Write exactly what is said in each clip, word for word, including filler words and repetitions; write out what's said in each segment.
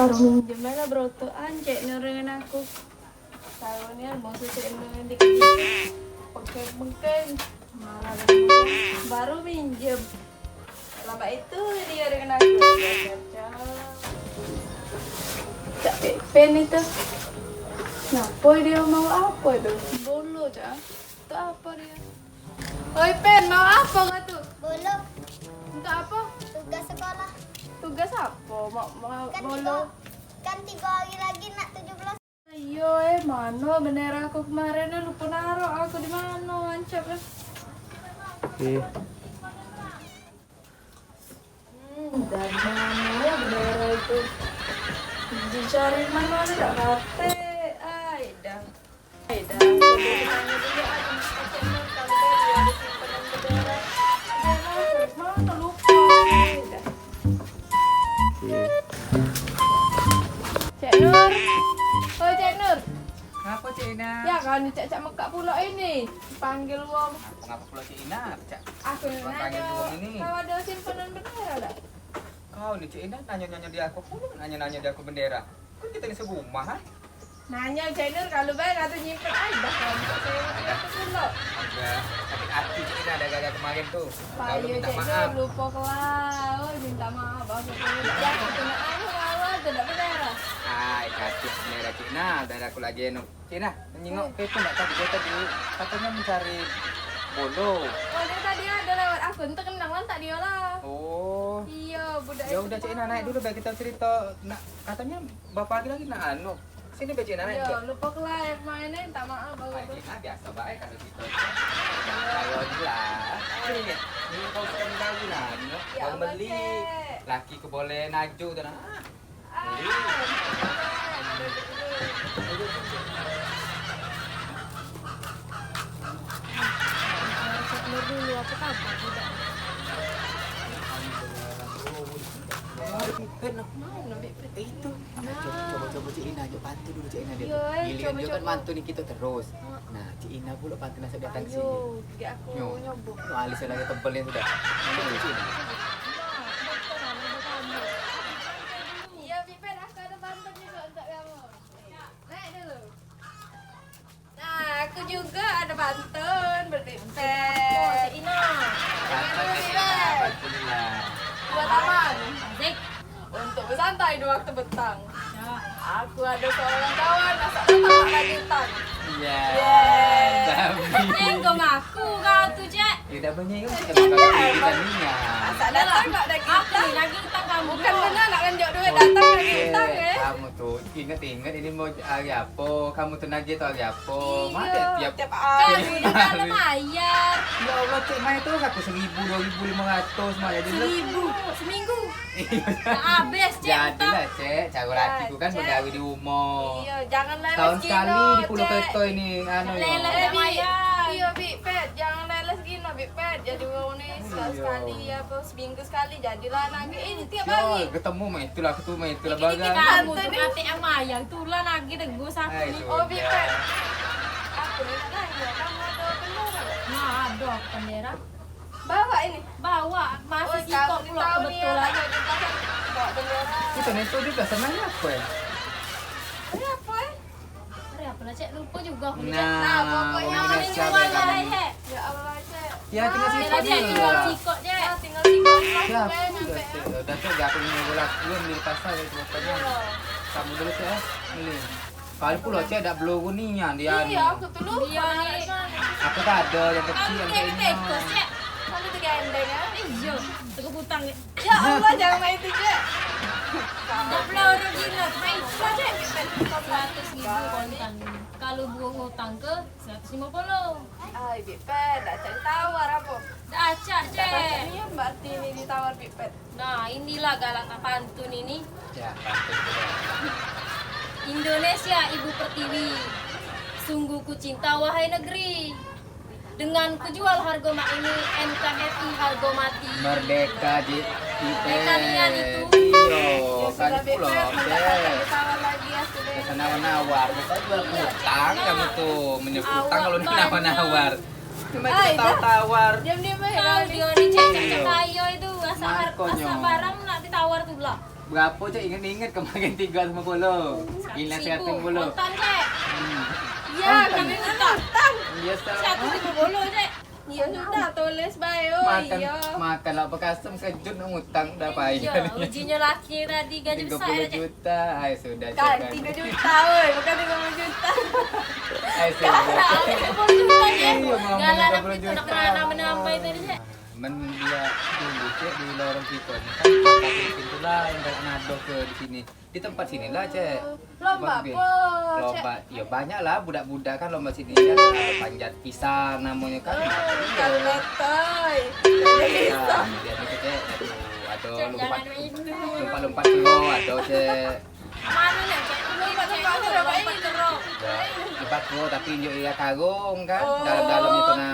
Baru minjem lah berotoan Cek Nur dengan aku. Tahu ni, mau Cek Nur dikit-dikit. Pengkeng-pengkeng. Marah dengan aku. Baru minjem. Lambat itu dia dengan aku. Cak Pen itu. Ngapo dia mau apa tu? Bolo, Cak. Untuk apa dia? Oi, Pen, mau apa kau tu? Bolo. Untuk apa? Tugas sekolah. Tugas apa? Mau, mau Kan bolo. Tiga, kan tiga hari lagi nak tujuh belas. Ayo, eh, mano bendera aku kemarin, eh, lupa naruh aku di mano, ancap, eh. Oke. Hmm, dari mano bendera itu? Dicari mano ada dak katek. Ai dah. Ai dah. Coba tanya dulu, ah, Cek Nur, kalau dia ada simpenan bendera. Bendera aku, mano lupa. Ai dah. Oke. Cek Nur. Oh, Cek Nur. Ngapo, Cek Ina? Ya kan, Cak, Cak mekak pulo ini. Panggil wong. Ngapo, ngapo pulo, Cek Ina? Cak. Aku nanya, kau ada simpenan bendera dak? Kau ni, Cek Ina, nanya-nanya di aku, aku nanya-nanya di aku bendera. Kan kita ni serumah, ha? Nanya, Cek Nur, kalau bae kata nyimpen, ai dah kau minta sewa dia tu pulo. Agak sakit hati, Cek Ina, dah gagal kemarin tu. Kau minta maaf. Cek Nur, lupa kelah. Oh, minta maaf, aku tu. Ya, aku kena anu, awal tu dak bendera. Ai, kasih bendera, Cek Ina, dah aku lagi anu. Cik Nah, nyingok Pepin dak tadi, dia tadi katanya mencari bolo. Oh, dia tadi ada lewat aku, ente kenal lantak dia lah. Oh. Iya, budak. Ya udah, Cik Nah, naik dulu, biar kita cerita. Nak, katanya bapak lagi lagi nak anu. Sini, biar Cik Nah naik. Iya, lupa kelah main, minta maaf baru. Nah, Cik Nah, biasa baik kalau kita. Kalau ni lah. Ini, ini kau suka mengganggu nah, ini. Ya, baru beli. Laki ke boleh naju tu nah. Itu. Nah, coba, coba, coba Cik Ina, ajak bantu dulu Cik Ina dia. Giliran dia kan bantu ni kita terus. Nah, Cik Ina pula bantu nasib datang ke sini. Ayo, tiga aku nyoba. Alis lagi tebel ni sudah. Iya, Big Ben, aku ada pantun juga untuk kamu. Naik dulu. Nah, aku juga ada pantun buat Big Ben. Cik Ina. Pantun Cik Ina, pantun Ina. Buat apa? Asik. Untuk bersantai di waktu petang. Aku ada seorang kawan, masak datang nak bagi utang. Iya. Yeay. Nyinggung aku kau tu, Cek. Tidak menyinggung, kita bukan kita niat. Masak datang nak bagi utang. Aku ni lagi utang kamu. Bukan benar nak ngenjuk duit, datang bagi utang, eh. Kamu tu ingat-ingat ini mau hari apa? Kamu tu nagih tu hari apa? Iya. Mana tiap, tiap hari. Kamu ni kalau mayar. Ya Allah, Cek, main terus aku seribu, dua ribu lima ratus, mak, jadi seribu seminggu. Habis, Cek, jadilah, Cek. Cara laki ku kan begawe di rumah. Iya, jangan leles gino, Cek. Setahun sekali di Pulau Keto ini, anu, ya. Leles dak mayar. Iya, Big Pet, jangan leles gino, Big Pet. Jadi wong ni setahun sekali apa seminggu sekali jadilah nagih. Ini tiap hari. Ketemu mah itulah, ketemu mah itulah bagai. Kamu tu katik yang mayang, itulah nagih tegus aku ni. Oh, Big Pet. Aku ni nak nanya, kamu ada bendera? Nah, ada bendera. Bawa ini. Bawa, masih sikok pulo kebetulan. Bawa bendera. Itu nih, itu juga senangnya apa ya? Hari apa, eh? Hari apa lah, Cek? Lupa juga aku ni, Cek. Nah, pokoknya ini jual lah, Cek. Ya Allah, Cek. Ya, tinggal sikok dia. Tinggal sikok, Cek. Ya, tinggal sikok. Ya, udah, Cek. Udah, Cek. Udah, aku mau beli, beli di pasar itu pokoknya. Iya. Kamu dulu, Cek, eh. Beli. Kali pulo, Cek, dak beluru nian dia ni. Iya, aku tu lupa. Iya, ni. Aku tak ada yang kecil yang kayak ini. Kamu tu gendeng, ya? Iya, tengah putang ni. Ya Allah, jangan main tu, Cek. Dak beluru gila, main tu, Cek. Seratus ribu kontan. Kalau buang utang ke seratus lima puluh. Ai, Big Pet, dak cak ditawar apa? Dak acak, Cek. Dak acak ni, berarti ni ditawar Big Pet. Nah, inilah galak pantun ini. Ya, pantun juga. Indonesia, ibu pertiwi, sungguh ku cinta, wahai negeri. Dengan ku jual harga mak ini, N K R I harga mati. Merdeka di Merdeka nian itu. Iyo, kan pulo, Cek. Ditawar lagi ya, sudah. Biasa nawar-nawar, kita jual utang kamu tu, menyebut utang kalau nawar-nawar. Cuma kita tawar-tawar. Diam-diam aja. Tahu dia ni, Cek, Cek, Cek, ayo itu, asal, asal barang nak ditawar tu lah. Berapo, Cek? Inget-inget kemarin tigo ratus limo puluh. Ini seratus limo puluh. Kontan, Cek. Hmm. Iya, kontan. Kami utang. Iya, seratus limo puluh, Cek. Iya, sudah, tulis bae. Oh, makan, iya. Makan lah bekasem, kejut ngutang dah payah. Iya, ujinyo laki tadi gaji besak ya, Cek? Tigo puluh juta. Ai, sudah, Cek, kan. Tigo juta, oi, bukan tigo puluh juta. Ai, sudah. Tigo puluh juta, Cek. Iya, ngomong galau tigo puluh juta. Nak kena menampai tadi, Cek. Men dia dulu, Cek, di lorong kito ni kan, pintu lah yang ngado ke di sini. Di tempat sini lah, Cek. Lomba apo, Cek? Lomba, ya banyak lah budak-budak kan lomba sini kan. Ada panjat pisang namonyo kan. Oh, iya. Nah, kemudian itu, Cek, ado, ado lompat, lompat-lompat kero, ado, Cek. Mano ni, Cek? Lompat-lompat kero. Ya, lompat kero tapi injuk iya karung kan, dalam-dalam itu nah.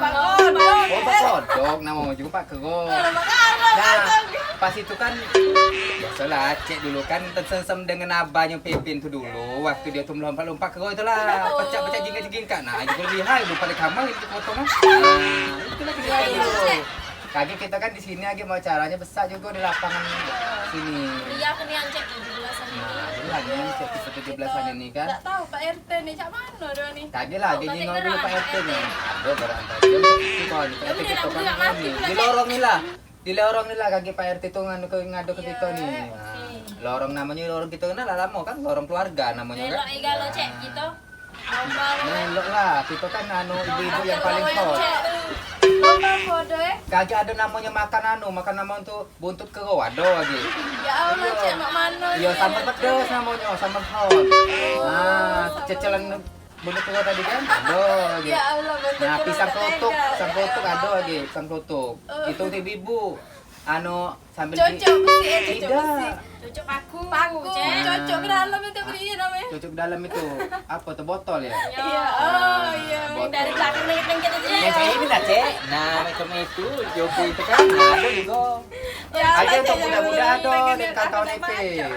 Oh, bak kodok namonyo jugo, bak kero. Nah, pas itu kan, biasolah, Cek dulu kan tesengsem dengan abangnyo Pepin tu dulu, waktu dio tu melompat-lompat kero itulah, pecak-pecak jingkak-jingkak. Nah, itu lebih high dulu pada kamar itu potongan. Nah, itulah kira dulu. Kagek kito kan di sini lagi mau acaranyo besak jugo di lapangan sini. Iya, aku nian, Cek, tujuh belasan ini. Nah, dulu kan nian, Cek, kito tujuh belasan ini kan. Dak tahu Pak R T ni cak mano dio ni. Kagek lah, kagek nyingok dulu Pak R T ni. Ado barang tadi. Itu kawan Pak R T kito kan. Di lorong ni lah. Di lorong ni lah kagek Pak R T tu nganu ke, ngado ke kito ni. Nah, lorong namonyo lorong kito ni lah lamo kan, lorong keluarga namonyo kan. Melok lah, kito kan anu ibu-ibu yang paling hot. Kagek ado namonyo makan anu, makan namonyo tu buntut kero ado lagi. Ya Allah, Cek, mak mano ni? Iyo, sambal pedes namonyo, sambal hot. Nah, cecelan buntut kero tadi kan ado lagi. Ya Allah, buntut kero. Nah, pisang kelotok, pisang kelotok ado lagi, pisang kelotok. Itu untuk ibu-ibu. Anu, sambil cocok besi, eh, cocok besi. Cocok paku. Paku, Cek. Cocok ke dalam itu, beri namonyo. Cocok ke dalam itu. Apo tu, botol ya? Iya. Oh, iya. Botol. Dari belakang lengket-lengket aja. Yang kayak ini lah, Cek. Nah, macam itu, Joko itu kan. Nah, ado jugo. Ya, aja untuk budak-budak ado, kawan-kawan Pepin.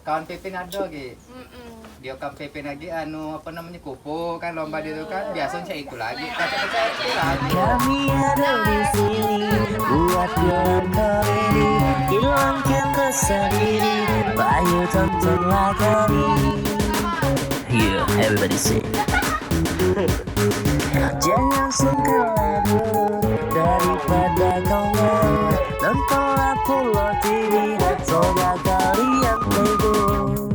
Kawan Pepin ado lagi. Mm-mm. Dio kan Pepin lagi anu, apo namonyo, kupu kan, lomba dio tu kan, biaso cak itu lagi, kacak-kacak itu lagi. Kami ada di sini buat kalian ini, hilangkan rasa diri, ayo tontonlah kami. Yeah, everybody sing. Jangan sungkan dulu daripada kau, nontonlah Pulo T V, coba kalian tegur.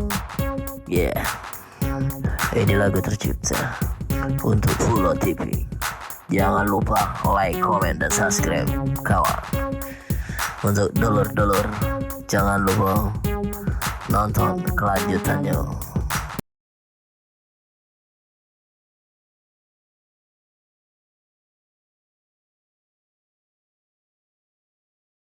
Yeah. Ini lagu tercipta untuk Pulo T V. Jangan lupa like, comment, dan subscribe, kawan. Untuk dulur-dulur, jangan lupa nonton kelanjutannya.